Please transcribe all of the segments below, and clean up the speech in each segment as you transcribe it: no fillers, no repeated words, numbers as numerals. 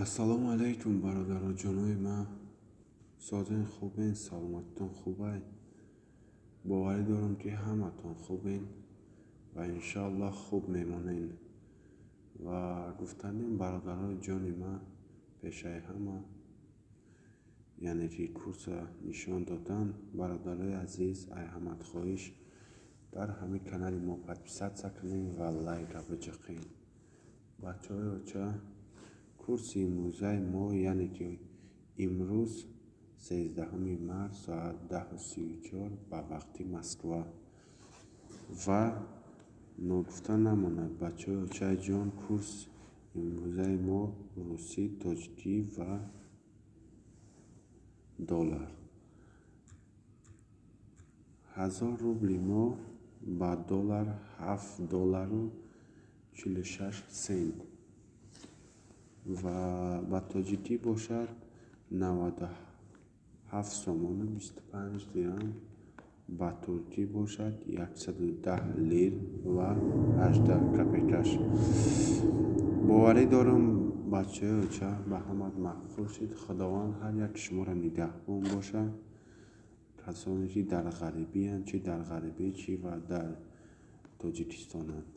Ассалому алайкум, бародару ҷонои ман. Созен, хубен, саломатитон хубай? Боварӣ дорам, ки ҳаматон хубен ва иншоаллоҳ хуб мемонен. Ва гуфтанем, бародарои ҷони ман, пешаи ҳама, яъне ки курса нишон додан, бародарои азиз, ай ҳамат хоҳиш, дар ҳамин канали мо подписаться кунем ва лайка биҷиқем. Бачаҳои оча, курси имрӯзаи мо, яъне ки имрӯз, 13 март, соат 10:34 ба вақти Москва. Ва ногуфта намонад, бачаҳои очаи ҷон, курс имрӯзаи мо русӣ, тоҷикӣ ва доллар. 1000 рубли мо ба доллар 7 доллару 46 сент ва ба тоҷикӣ бошад 97 сомону 25 дирам, ба туркӣ бошад 110 лир ва 18 копейкаш. Боварӣ дорам, бачаҳои оча, ба ҳамат маъқул шуд. Худованд ҳар яки шуморо нигаҳбон бошад, касоне ки дар ғарибиянд, чи дар ғарибӣ, чи ва дар Тоҷикистонанд.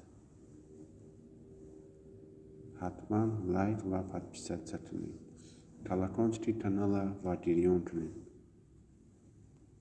Ҳатман лайк ва подписаться кунед, колокольчики канала ва гирён кунед.